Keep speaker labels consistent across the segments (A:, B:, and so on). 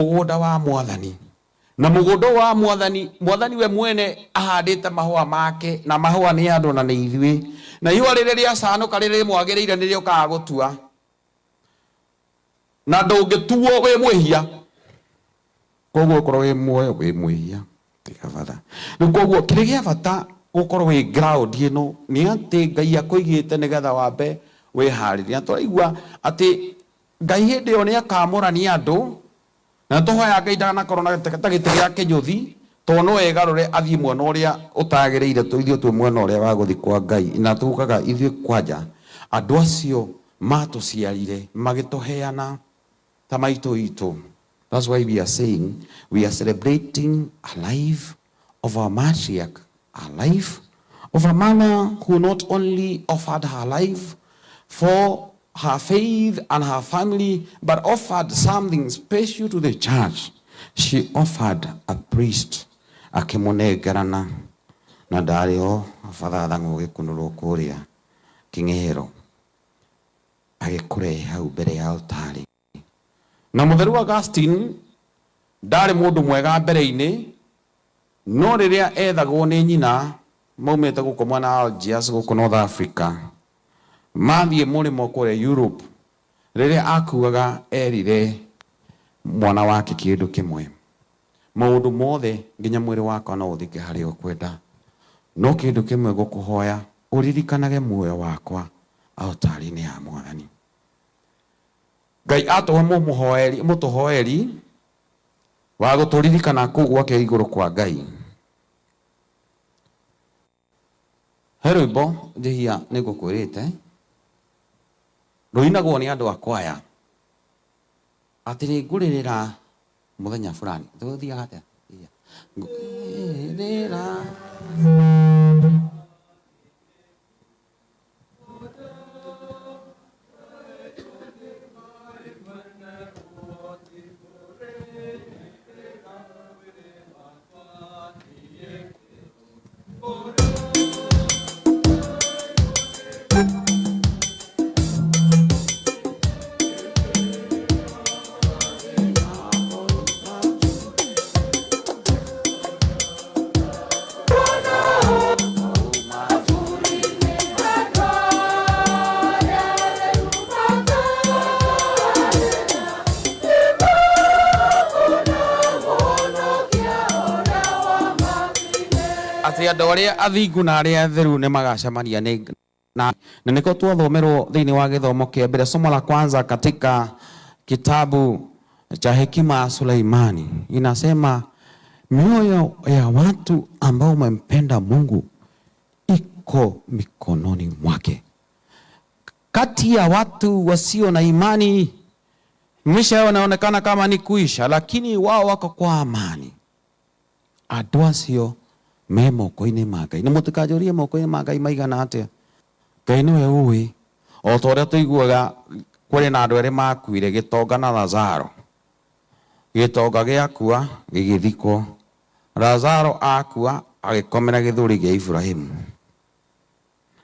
A: Mũgũnda wa Mwathani. Na mũgũnda ũyũ wa Mwathani, Mwathani we mwene ahandĩte mahũa make, na mahũa nĩ andũ na nĩ ithuĩ. Na ihũa rĩrĩa rĩacanũka rĩrĩa rĩmwagĩrĩire nĩrĩo ũkaga gũtua. Na ndũngĩtuo wĩ mwĩhia. Koguo ũkorwo wĩ muoyo wĩ mwĩhia tiga batha. Rĩu koguo kĩrĩa gĩa bata gũkorwo wĩ ground ĩno nĩ atĩ Ngai akũigĩte nĩgetha wambe wĩharĩrie. Na tũraigua atĩ Ngai hĩndĩ ĩyo nĩakamũrania andũ, na nĩtũhoya Ngai ndaganakorwo na ta gĩtĩ gĩa kĩnyũthi, tondũ no egarũre athiĩ mwena ũrĩa ũtagĩrĩire, ithuĩ twĩ mwena ũrĩa wa gũthiĩ kwa Ngai. Na tugaga ithuĩ kwanja andũ acio matũciarire magĩtũheana ta maitũ itũ. That's why we are saying we are celebrating a life of our matriarch, a life of a mother who not only offered her life for her faith and her family, but offered something special to the church. She offered a priest, akĩmũnengerana na ndarĩ ho Father Thang'ũ gĩkunũrwo kũrĩa Kĩng'ero, agĩkũrehe hau mbere ya altarĩ. Na Mũtheru Augustine ndarĩ mũndũ mwega mbere-inĩ, no rĩrĩa ethagwo nĩ nyina maumĩte gũkũ mwena wa Algiers gũkũ North Africa, mathiĩ mũrĩmo kũrĩa Europe, rĩrĩa akuaga erire mwana wake kĩndũ kĩmwe, maũndũ mothe nginya mwĩrĩ wakwa no ũthike harĩa ũkwenda, no kĩndũ kĩmwe ngũkũhoya ũririkanage muoyo wakwa altarĩ-inĩ ya Mwathani. Ngai atũhe mũmũhoeri mũtũhoeri wa gũtũririkana kũu gwake igũrũ kwa Ngai. He rwĩmbo njĩhia nĩ ngũkwĩrĩte rũinagwo nĩ andũ a kwaya atĩ nĩ ngũrĩrĩra mũthenya fulani. Tũthiaga atĩa? Ngũrĩrĩra. Atĩ andũ arĩa athingu na arĩa atheru nĩ magacemania nĩ na na nĩkĩo twathomerwo thĩinĩ wa gĩthomo kĩa mbere, somo la kwanza katika kitabu cha hekima ya Suleimani inasema mioyo ya watu ambao wamempenda Mungu iko mikononi mwake. Kati ya watu wasio na imani maisha yao yanaonekana kama ni kuisha, lakini wao wako kwa amani. Andũ acio me moko-inĩ ma Ngai. Na mũtikanjũrie moko-inĩ ma Ngai maigana atĩa. Ngai nĩwe ũĩ. O ta ũrĩa tũiguaga kũrĩ na andũ erĩ makuire, gĩtonga na Lazaro. Gĩtonga gĩakua gĩgĩthikwo. Lazaro akua agĩkomera gĩthũri gĩa Iburahimu.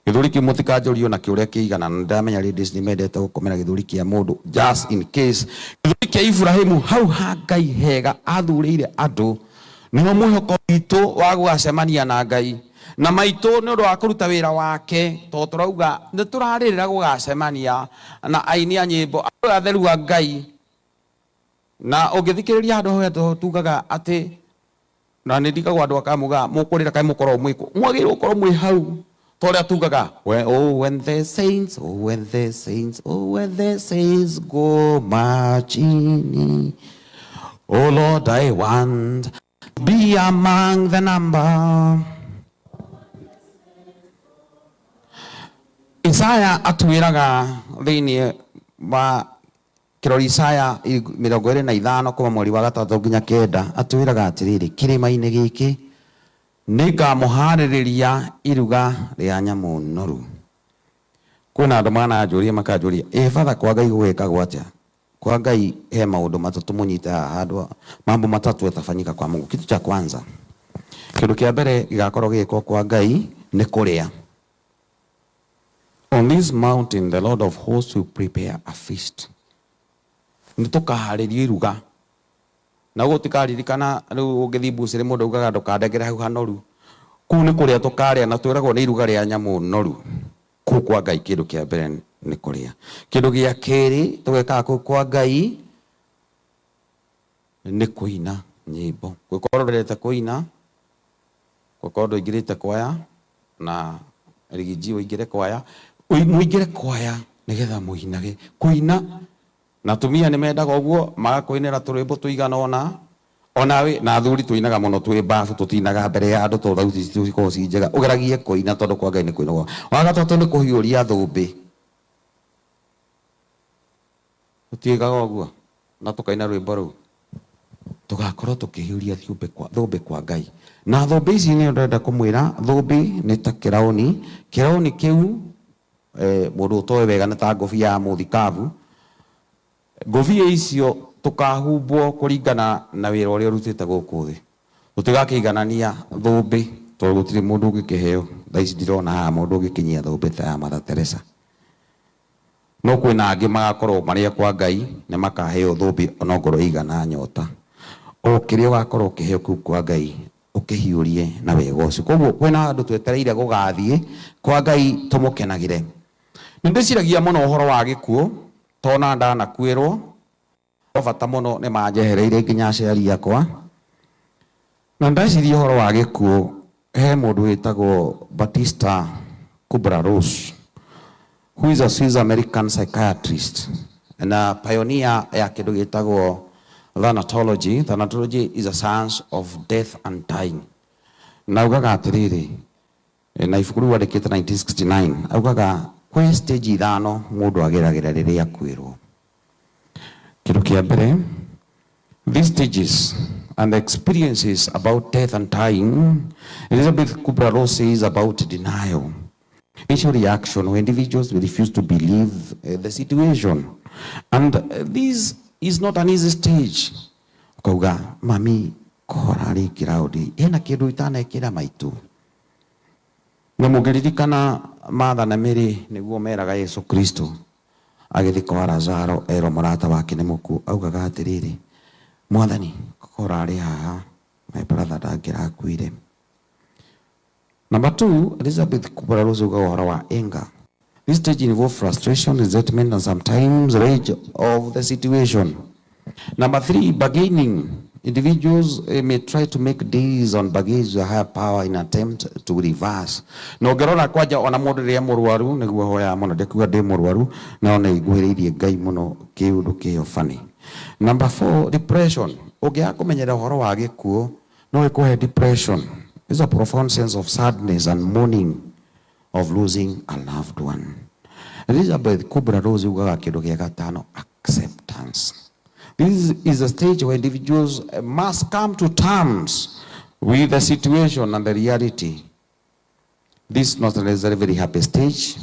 A: Gĩthũri kĩu mũtikanjũrie ona kĩ ũrĩa kĩigana, na nĩndamenya ladies nĩ mendete gũkomera gĩthũri kĩa mũndũ just in case. Gĩthũri kĩa Iburahimu hau ha Ngai hega athurĩire andũ, nĩho mwĩhoko witũ wa gũgacemania na Ngai na maitũ nĩ ũndũ wa kũruta wĩra wake, tondũ tũrauga nĩ tũrarĩrĩra gũgacemania na aini a nyĩmbo andũ atheru a Ngai. Na ũngĩthikĩrĩria handũ hau tugaga atĩ Na nĩ ndigagwo andũ aka mugaga mũkũrĩra kaĩ mũkoragwo mwĩ kũ? Mwagĩrĩirwo gũkorwo mwĩ hau ta ũrĩa tugaga oh when the saints, oh when the saints, oh when the saints go marching, oh Lord I want to be among the number. Isaya atwĩraga thĩinĩ wa Kĩrori Isaya 25 kuma mweri wa gatandatũ nginya kenda atwĩraga atĩrĩrĩ, kĩrĩma-inĩ gĩkĩ nĩngamũharĩrĩria iruga rĩa nyamũ noru. Kwĩna andũ mananjũria makanjũria, ĩ batha kwa Ngai gũgĩkagwo atĩa? Kwa Ngai he maũndũ matatũ mũnyite haha handũ, mambo matatu yatafanyika kwa Mungu. Kitu cha kwanza, kĩndũ kĩa mbere gĩgakorwo gĩgĩkwo kwa Ngai nĩ kũrĩa. On this mountain the Lord of hosts will prepare a feast. Nĩ tũkaharĩrio iruga. Na gũtikaririkana rĩu ũngĩthiĩ mbucĩrĩ mũndũ augaga ndũkandengere hau hanoru. Kũu nĩ kũrĩa tũkarĩa na twĩragwo nĩ iruga rĩa nyamũ noru. Kũu kwa Ngai kĩndũ kĩa mbere nĩ kũrĩa. Kĩndũ gĩa kerĩ tũgekaga kũu kwa Ngai nĩ kũina nyĩmbo. Gwĩkorwo ndwendete kũina, gwĩkorwo ndũingĩrĩte kwaya na rigiji ũingĩre kwaya, mũingĩre kwaya nĩgetha mũinage. Kũina na atumia nĩ mendaga ũguo magakũinĩra tũrwĩmbo tũigana ũna onawe na athuri tũinaga mũno twĩ bafu tũtinaga mbere ya andũ tondũ thauti citũ cikoragwo ci njega. Ũgeragie kũina tondũ kwa Ngai nĩ kũinagwo. Wa gatatũ nĩ kũhiũria thũmbĩ. Tũtiĩkaga ũguo na tũkaina rwĩmbo rũu tũgakorwo tũkĩhiũria thũmbĩ kwa Ngai. Na thũmbĩ ici nĩ ndĩrenda kũmwĩra thũmbĩ nĩ ta kĩraũni. Kĩraũni kĩu mũndũ ũtoĩ wega nĩ ta ngũbia ya mũthikabu. Ngũbia icio tũkahumbwo kũringana na wĩra ũrĩa ũrutĩte gũkũ thĩ. Tũtigakĩiganania thũmbĩ tondũ gũtirĩ mũndũ ũngĩkĩheo. Thaa ici ndirona haha mũndũ ũngĩkinyia thũmbĩ ta ya Mother Teresa. No kwĩna angĩ magakorwo marĩ kwa Ngai nĩ makaheo thũmbĩ onongorwo ĩigana nyota. O kĩrĩa ũgakorwo ũkĩheo kũu kwa Ngai ũkĩhiũrie na wega ũcio. Koguo kwĩna handũ twetereire gũgathiĩ kwa Ngai tũmũkenagĩre. Nĩ ndĩciragia mũno ũhoro wa gĩkuũ tona ndanakuĩrwo. Bata mũno nĩ manjehereire nginya aciari akwa. Na ndeciria ũhoro wa gĩkuũ he mũndũ wĩtagwo Batista Kubler-Ross, who is a Swiss American psychiatrist na pioneer ya kĩndũ gĩtagwo thanatology. Thanatology is a science of death and dying. Na augaga atĩrĩrĩ, na ibuku rĩu andĩkĩte 1969, augaga kwĩ stage ithano mũndũ ageragĩra rĩrĩa akuĩrwo. Kĩndũ kĩa mbere, these stages and experiences about death and dying, Elizabeth Kubler-Ross says about denial. Initial reaction when individuals refuse to believe the situation. And this is not an easy stage. Ukauga, mami, kora rĩngĩ raundi, ena kĩndũ itanekĩra maitũ. Na mũngĩririkana Martha na Mary nĩguo meraga Yesu Kristo agĩthiĩ kwa Lazaro erwo mũrata wake nĩ mũkuũ, augaga atĩrĩrĩ, Mwathani, kora arĩ haha, my brother ndangĩrakuire. Number two, Elizabeth Kubler-Ross augaga ũhoro wa anger. This stage involves frustration, resentment, and sometimes rage of the situation. Number three, bargaining. Individuals may try to make deals on bargains with higher power in attempt to reverse. Na ũngĩrora kwanja ona mũndũ rĩrĩa mũrwaru nĩguo hoyaga mũno ndĩkuga ndĩ mũrwaru no nĩ nguhĩrĩirie Ngai mũno kĩũndũ kĩo funny. Number four, depression. Ũngĩaga kũmenyera ũhoro wa gĩkuũ no ĩkũhe depression. It's a profound sense of sadness and mourning of losing a loved one. Elizabeth Kubler-Ross ugaga kĩndũ gĩa gatano, acceptance. This is a stage where individuals must come to terms with the situation and the reality. This is not necessarily a very happy stage.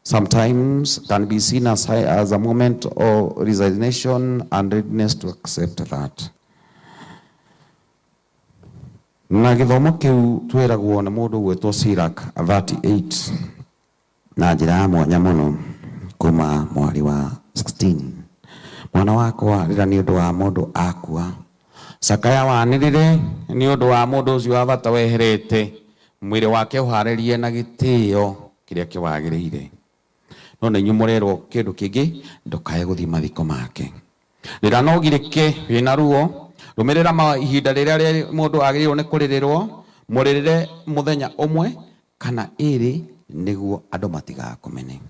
A: Sometimes can be seen as a moment of resignation and readiness to accept that. Na gĩthomo kĩu twĩragwo nĩ mũndũ ũgwĩtwo Sirach 38 na njĩra ya mwanya mũno kuma mweri wa 16. Mwana wakwa rĩra nĩ ũndũ wa mũndũ akua, cakaya wanĩrĩre nĩ ũndũ wa mũndũ ũcio wa bata weherete, mwĩrĩ wake ũharĩrie na gĩtĩo kĩrĩa kĩwagĩrĩire. No nĩ inyuĩ mũrerwo kĩndũ kĩngĩ, ndũkae gũthiĩ mathiko make. Rĩra no ũgirĩke wĩna ruo, rũmĩrĩra ihinda rĩrĩa mũndũ agĩrĩirwo nĩ kũrĩrĩrwo, mũrĩrĩre mũthenya ũmwe kana ĩrĩ nĩguo andũ matigakũmene.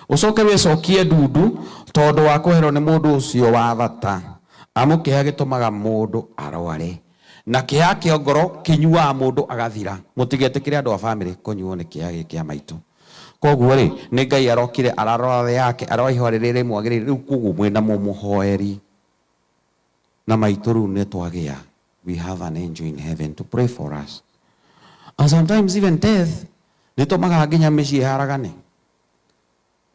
A: Ũcoke wĩcokie ndundu tondũ wa kweherwo nĩ mũndũ ũcio wa bata. Amu kĩeha gĩtũmaga mũndũ arware, na kĩeha kĩa ngoro kĩnyuaga mũndũ agathira. Mũtigetĩkĩre andũ a bamĩrĩ kũnyuo nĩ kĩeha gĩkĩ kĩa maitũ. Koguo rĩ, nĩ Ngai arokire ararora thĩ yake, arora ihũa rĩrĩa rĩmwagĩrĩire, rĩu koguo mwĩna mũmũhoeri. Na maitũ rĩu nĩ twagĩa. We have an angel in heaven to pray for us. And sometimes even death nĩ tũmaga nginya mĩciĩ ĩharagane.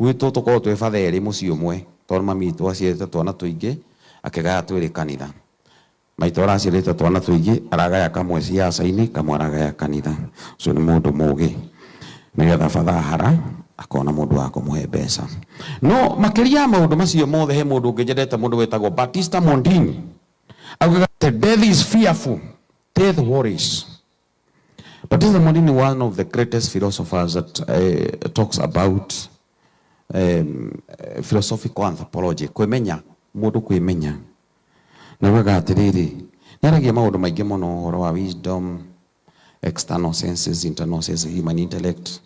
A: Gwitũ tũkoragwo twĩ batha erĩ mũciĩ ũmwe, tondũ mami witũ aciarĩte twana tũingĩ, akĩgaya twĩrĩ kanitha. Maitũ araciarĩte twana tũingĩ, aragaya kamwe ciaca-inĩ, kamwe aragaya kanitha. Ũcio nĩ mũndũ mũgĩ. Nĩgetha batha ahara, akona mũndũ wa kũmũhe mbeca. No makĩria ya maũndũ macio mothe he mũndũ ũngĩ nyendete mũndũ wĩtagwo Batista Mondini. Augaga death is fearful, death worries. But this is one of the greatest philosophers that talks about philosophical anthropology, kwimenya mundu, kwimenya. Na augaga atiriri, nĩaragia maũndũ maingĩ mũno ũhoro wa wisdom, external senses, internal senses, human intellect,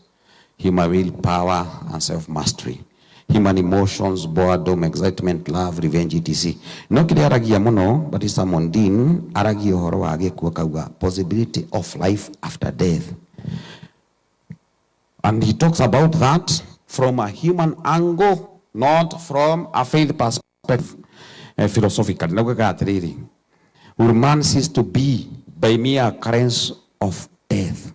A: human will power and self mastery, human emotions, boredom, excitement, love, revenge, etc. No kĩrĩa aragia mũno Batista Mondin, aragia ũhoro wa gĩkuũ, akauga possibility of life after death, and he talks about that from a human angle, not from a faith perspective, philosophically. Naugaga atĩrĩrĩ, will man cease to be by mere occurrence of death?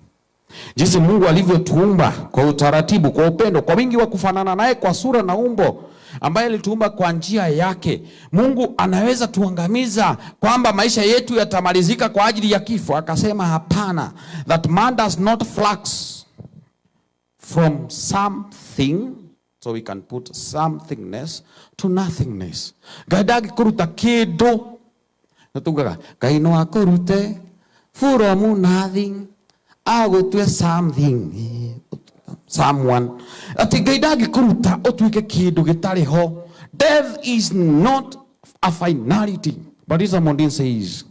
A: Jinsi Mungu alivyotuumba kwa utaratibu, kwa upendo, kwa wingi wa kufanana naye kwa sura na umbo, ambaye alituumba kwa njia yake. Mungu anaweza tuangamiza kwamba maisha yetu yatamalizika kwa ajili ya kifo? Akasema hapana, that man does not flux from something, so we can put somethingness to nothingness. Ngai ndangĩkũruta kĩndũ. Nĩtugaga Ngai no akũrute from nothing agũtue something, someone. Atĩ Ngai ndangĩkũruta ũtuĩke kĩndũ gĩtarĩ ho. Death is not a finality. But Mondin says,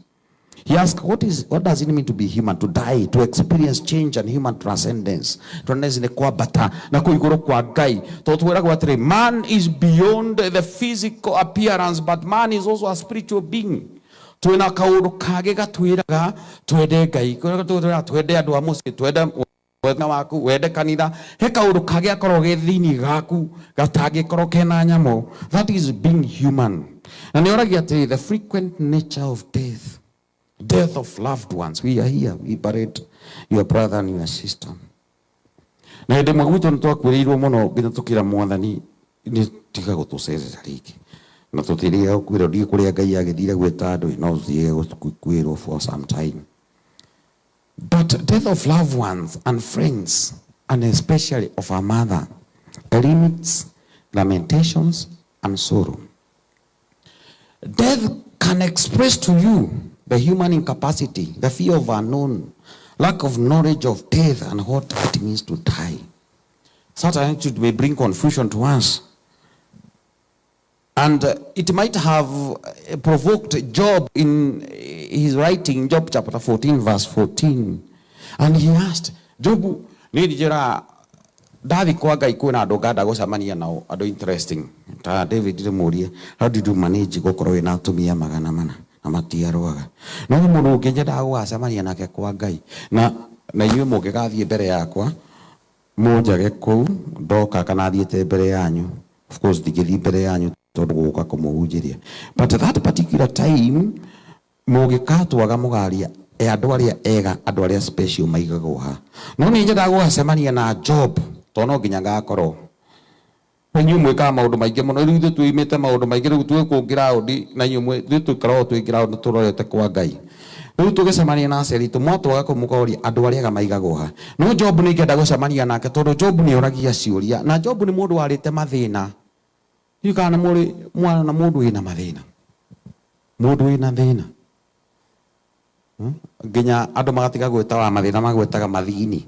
A: he asked, what does it mean to be human, to die, to experience change and human transcendence? Transcendence nĩ kwambata na kũu igũrũ kwa Ngai. Tondũ twĩragwo atĩrĩ, man is beyond the physical appearance, but man is also a spiritual being. Twĩna kaũndũ kangĩ gatwĩraga twende Ngai, twĩraga twende andũ a mũciĩ, twende wena waku, wende kanitha. He kaũndũ kangĩ gakoragwo ge thĩinĩ gaku gatangĩkorwo kena nyamũ. That is being human. Na nĩ oragia atĩrĩ, the frequent nature of death, death of loved ones. We are here, we buried your brother and your sister. Na hĩndĩ ĩmwe gwitũ nĩ twakuĩrĩirwo mũno nginya tũkĩra Mwathani nĩ tiga gũtũcerera rĩngĩ, na tũtirĩga gũkuĩrwo. Ndiĩ kũrĩa Ngai agĩthire gwĩta andũ, no tũthiĩ gũkuĩrwo for some time. But death of loved ones and friends, and especially of a mother, limits lamentations and sorrow. Death can express to you the human incapacity, the fear of unknown, lack of knowledge of death and what it means to die. Such attitude may bring confusion to us. And it might have provoked Job in his writing, Job chapter 14, verse 14. And he asked, Job, niĩ njĩra ndathi kwa Ngai kwĩna andũ nganda gũcemania nao, andũ interesting ta David. Ndĩmũrie, how did you manage gũkorwo wĩna atumia 400 na matiarũaga? No mũndũ ũngĩ nyendaga gũgacemania nake kwa Ngai, na inyuĩ mũngĩgathiĩ mbere yakwa mũnjage kũu ndoka kana thiĩte mbere yanyu, of course ndingĩthiĩ mbere yanyu tondũ gũka kũmũhunjĩria, but at that particular time mũngĩkatwaga mũgaria e andũ arĩa ega, andũ arĩa special maigagwo ha. No nĩ nyendaga gũgacemania na Job tondũ no nginya ngakorwo. Inyuĩ mwĩkaga maũndũ maingĩ mũno. Rĩu ithuĩ twĩimĩte maũndũ maingĩ. Rĩu twĩ kũu ground na inyuĩ ithuĩ tũkoragwo twĩ ground tũrorete kwa Ngai. Rĩu tũgĩcemania na aciari itũ, mwatwaga kũu mũkoria andũ arĩa ega maigagwo ha. No Job nĩ ingĩenda gũcemania nake tondũ Job nĩ oragia ciũria, na Job nĩ mũndũ warĩte mathĩna. Ndiũĩ kana mũrĩ mwana na mũndũ wĩna mathĩna, mũndũ wĩna thĩna. Nginya andũ magatiga gwĩta wa mathĩna, magwĩtaga mathini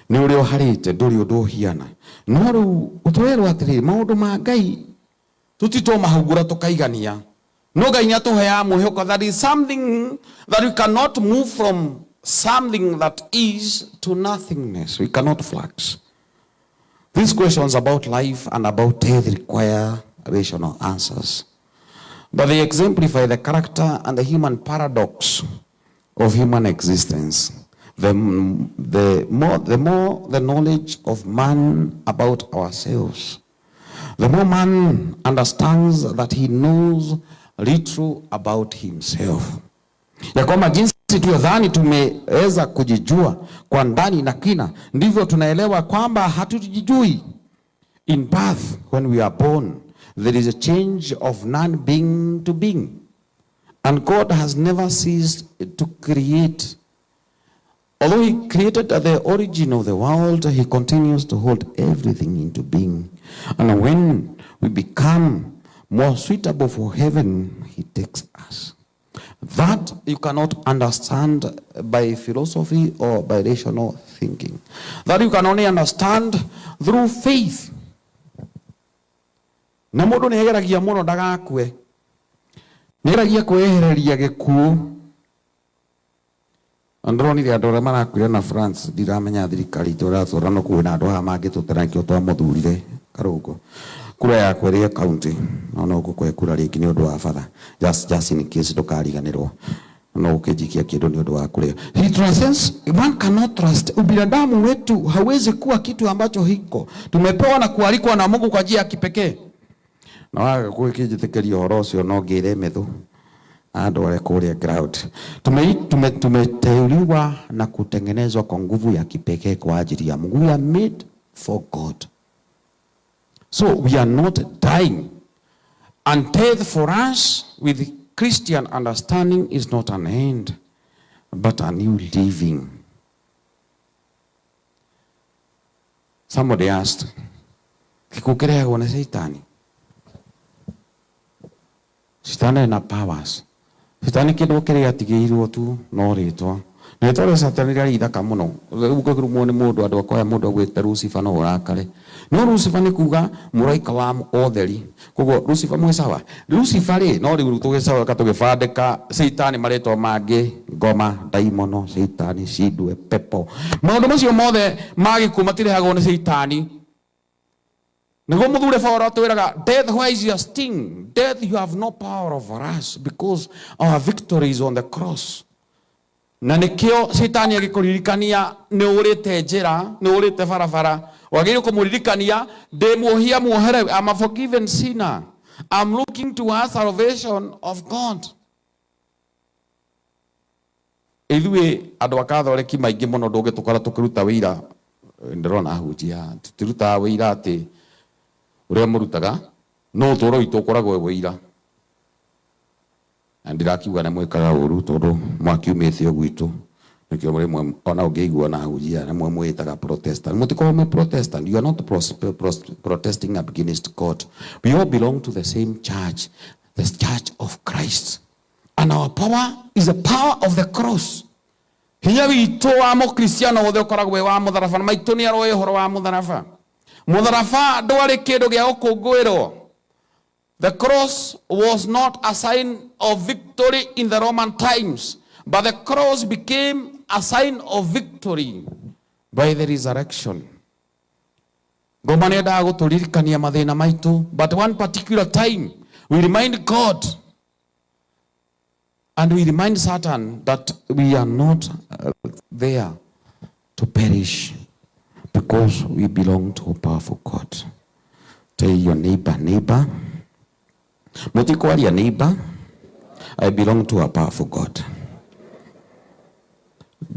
A: nĩ ũrĩa ũharĩte, ndũrĩ ũndũ ũhiana. No rĩu ũtũrerwo atĩrĩrĩ, maũndũ ma Ngai tũtitũmahungura tũkaigania, no Ngai nĩ atũheaga mwĩhoko that is something that we cannot move from something that is to nothingness. We cannot flux. These questions about life and about death require rational answers, but they exemplify the character and the human paradox of human existence. The more the knowledge of man about ourselves, the more man understands that he knows little about himself. Ya kwamba jinsi tuliodhani tumeweza kujijua kwa ndani na kina, ndivyo tunaelewa kwamba hatujijui. In birth, when we are born, there is a change of non-being to being. And God has never ceased to create. Although he created at the origin of the world, he continues to hold everything into being. And when we become more suitable for heaven, he takes us. That you cannot understand by philosophy or by rational thinking, that you can only understand through faith. Na mũndũ nĩ ageragia mũno ndagakue, nĩ ageragia kwĩyehereria gĩkuũ. Na ndĩronire andũ arĩa marakuire na France, ndiramenya thirikari itũ ĩratwara no kuo na andũ aya mangĩtũtera nĩkĩo twamũthurire Karũngũ. Kura yakwa ĩrĩ county no no ngũkũhe kura rĩngĩ nĩ ũndũ wa batha, just in case ndũkariganĩrwo, no ũkĩnjikia kĩndũ nĩ ũndũ wa kũrĩa. He transcends, one cannot trust. Ubinadamu wetu hawezi kuwa kitu ambacho hiko tumepewa na kualikwa na Mungu kwa njia ya kipekee. Na waga gwĩkĩnjĩtĩkĩria ũhoro ũcio no ngĩre methu andware kũrĩa ground. Tumeteuliwa na kutengenezwa kwa nguvu ya kipekee kwa ajili ya Mungu. We are made for God, so we are not dying. And death for us with Christian understanding is not an end, but a new living. Somebody asked, gĩkuũ kĩrehagwo nĩ Shaitani? Shaitani ena powers. Shaitani kĩndũ kĩrĩa atigĩirwo tu no rĩtwa. Na rĩtwa rĩa Shaitani rĩarĩ ithaka mũno. Rĩu ũngĩrumwo nĩ mũndũ, andũ akoya mũndũ agwĩte Lucifer no ũrakare. No Lucifer nĩ kuga mũraika wa ũtheri. Koguo Lucifer mwĩ sawa. Lucifer rĩ, no rĩu tũgĩcoka tũgĩbandĩka Shaitani marĩtwa mangĩ, ngoma, ndaimono, Shaitani, cindwe, pepo. Maũndũ macio mothe ma gĩkuũ matirehagwo nĩ Shaitani. Nĩguo mũthure Paul atwĩraga, death, where is your sting? Death, you have no power over us because our victory is on the cross. Na nĩkĩo Shaitani agĩkũririkania nĩ ũrĩte njĩra, nĩ ũrĩte barabara, wagĩrĩirwo kũmũririkania ndĩ muohia muohere, I'm a forgiven sinner. I'm looking to our salvation of God. Ithuĩ andũ a Katholeki maingĩ mũno ndũngĩtũkora tũkĩruta wĩira, ndĩrona ahunjia, tũtirutaga wĩira atĩ ũrĩa mũrutaga, no ũtũũro witũ ũkoragwo wĩ wĩira. Na ndirakiuga nĩ mwĩkaga ũru tondũ mwakiumĩte o gwitũ, nĩkĩo rĩmwe ona ũngĩigua na ahunjia rĩmwe mwĩtaga Protestant. Mũtikoragwo mwĩ Protestant, you are not protesting against God. We all belong to the same church, the church of Christ. And our power is the power of the cross. Hinya witũ wa mũkristiano wothe ũkoragwo wĩ wa mũtharaba, na maitũ nĩ aroĩ ũhoro wa mũtharaba. Mũtharaba ndwarĩ kĩndũ gĩa gũkũngũĩrwo. The cross was not a sign of victory in the Roman times, but the cross became a sign of victory by the resurrection. Ngoma nĩ endaga gũtũririkania mathĩna maitũ, but one particular time we remind God and we remind Satan that we are not there to perish because we belong to a powerful God. Tell your neighbor, neighbor, mũtikwaria neighbor, I belong to a powerful God.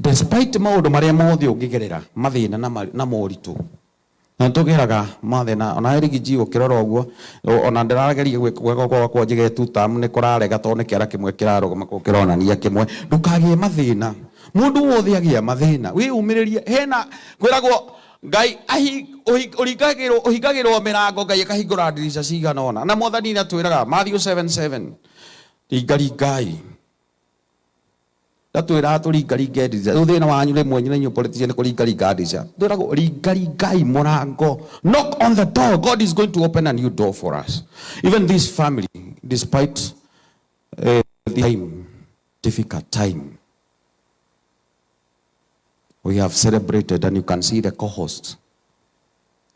A: Despite maũndũ marĩa mothe ũngĩgerera, mathĩna na moritũ, na tũgeraga mathĩna, ona Riggy G ũkĩrora ũguo, ona ndĩrageria gwĩka gwakwa njige tu tamu nĩ kũrarega tondũ nĩ kĩara kĩmwe kĩrarũgama kũu kĩronania kĩmwe. Ndũkagĩe mathĩna, mũndũ wothe agĩa mathĩna wĩyũmĩrĩrie. Hena kwĩragwo Ngai ũhingagĩrwo mĩrango, Ngai akahingũra ndirica cigana ũna. Na Mwathani nĩ atwĩraga Matthew 7:7, ringaringai. Ndatwĩraga tũringaringe ndirica. Rĩu thĩna wanyu rĩmwe na inyuĩ politician nĩ kũringaringa ndirica. Twĩragwo ringaringai mũrango, knock on the door. God is going to open a new door for us. Even this family, despite the time, difficult time, we have celebrated, and you can see the co-host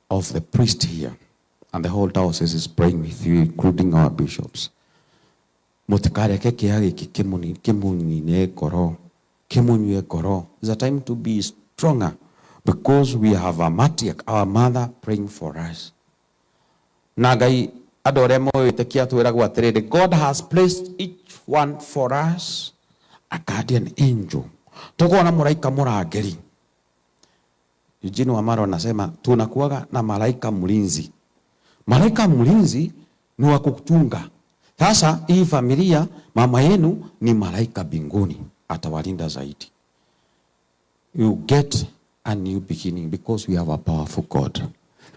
A: of the priest here, and the whole diocese is praying with you, including our bishops. Mũtikareke kĩeha gĩkĩ kĩmũnine ngoro, kĩmũnyue ngoro. It's a time to be stronger because we have a matriarch, our mother, praying for us. Na Ngai andũ arĩa moĩtĩkia twĩragwo atĩrĩrĩ, God has placed each one for us a guardian angel. Tuko na mũraika mũrangĩri. Eugene Wamalwa anasema tunakuwaga na malaika mlinzi. Malaika mlinzi ni wa kukuchunga. Sasa hii familia, mama yenu ni malaika mbinguni, atawalinda zaidi. You get a new beginning because we have a powerful God.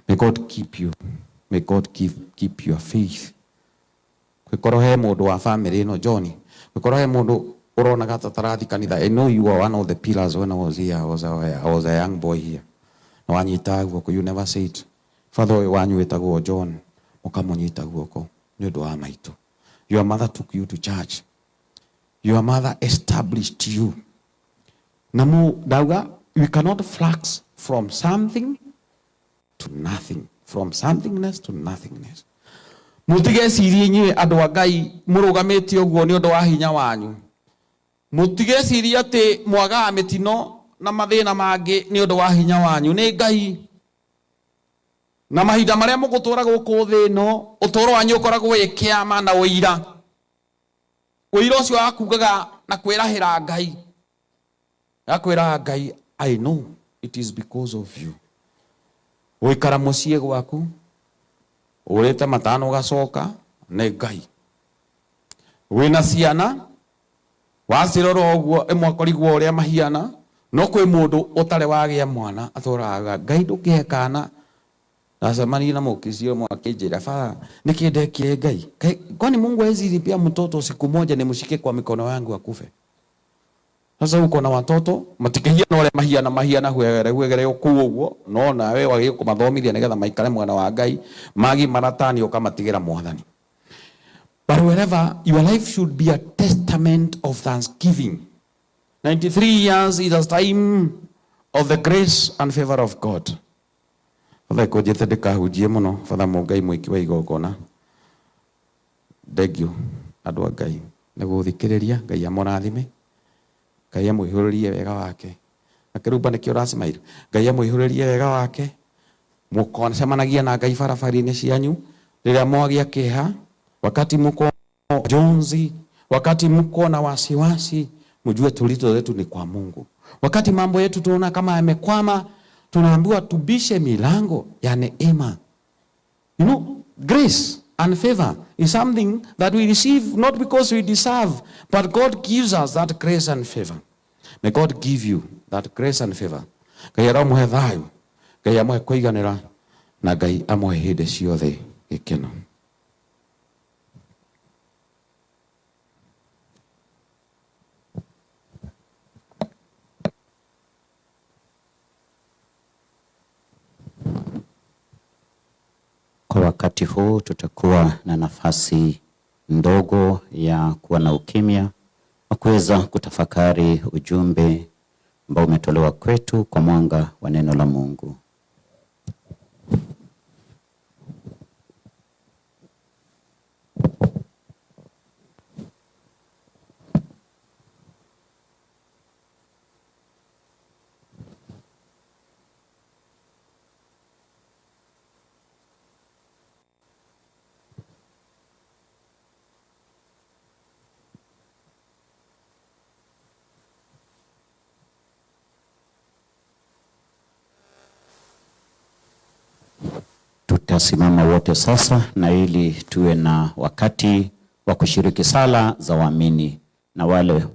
A: May God keep you. May God keep your faith. Gwikorwo he mundu wa family ino John, gwikorwo he mundu Uronaga ta tarathi kanitha. I know you are one of the pillars. When I was here, I was a young boy here, na wanyita guoko, you never say it. Father ũyũ wanyu wĩtagwo John, mũkamũnyita guoko nĩ ũndũ wa maitũ. Your mother took you to church. Your mother established you. Na mu ndauga we cannot flux from something to nothing, from somethingness to nothingness. Mutigecirie inyuĩ andũ a Ngai mũrũgamĩte ũguo nĩ ũndũ wa hinya wanyu. Mutigecirie atĩ mwagaga mĩtino na mathĩna mangĩ nĩ ũndũ wa hinya wanyu. Nĩ Ngai. Na mahinda marĩa mũgũtũra gũkũ thĩ ĩno, ũtũũro wanyu ũkoragwo wĩ kĩama na ũira. Ũira ũcio wa kugaga na kwĩrahĩra Ngai, gakwĩraga Ngai, "I know it is because of you." Gũikara mũciĩ gwaku ũrĩte matano ũgacoka nĩ Ngai. Wĩna ciana, wacirora ũguo ĩmwe akorigwo ũrĩa mahiana, no kwĩ mũndũ ũtarĩ wagĩa mwana atũraga Ngai ndũkĩhe kana. Ndacemanirie na mũkici ũmwe akĩnjĩra, "Baba, nĩkĩ ndekire Ngai? Kwani Mungu hawezi nipea mtoto siku moja nimshike kwa mikono yangu akufe?" Sasa uko na watoto matikĩhiana ũrĩa mahiana, mahiana huegere huegere kũu ũguo, no nawe wagĩrĩirwo kũmathomithia nĩgetha maikare mwena wa Ngai, magimara tani ũkamatigĩra Mwathani. But wherever your life should be a testament of thanksgiving. 93 years is a time of the grace and favor of God. Father kũnjĩte ndĩkahunjie mũno. Father Mũngai mwĩki wa igongona, thank you andũ a Ngai nĩ gũthikĩrĩria. Ngai amũrathime, Ngai amũihũrĩrie wega wake. Na kĩrumba nĩkĩo ũracemaire. Ngai amũihũrĩrie wega wake. Mũkacemanagia na Ngai barabara-inĩ cianyu rĩrĩa mwagĩa kĩeha, wakati mko jonzi, wakati mko na wasiwasi, mjue tulizo letu ni kwa Mungu. Wakati mambo yetu tunaona kama yamekwama, tunaambiwa tubishe milango ya neema. Grace and favor is something that we receive not because we deserve, but God gives us that grace and favor. May God give you that grace and favor. Ngai aramũhe thayũ, Ngai amũhe kũiganĩra, na Ngai amũhe hĩndĩ ciothe gĩkeno.
B: Kwa wakati huu tutakuwa na nafasi ndogo ya kuwa na ukimya wa kuweza kutafakari ujumbe ambao umetolewa kwetu kwa mwanga wa neno la Mungu. Tutasimama wote sasa na ili tuwe na wakati wa kushiriki sala za waamini na wale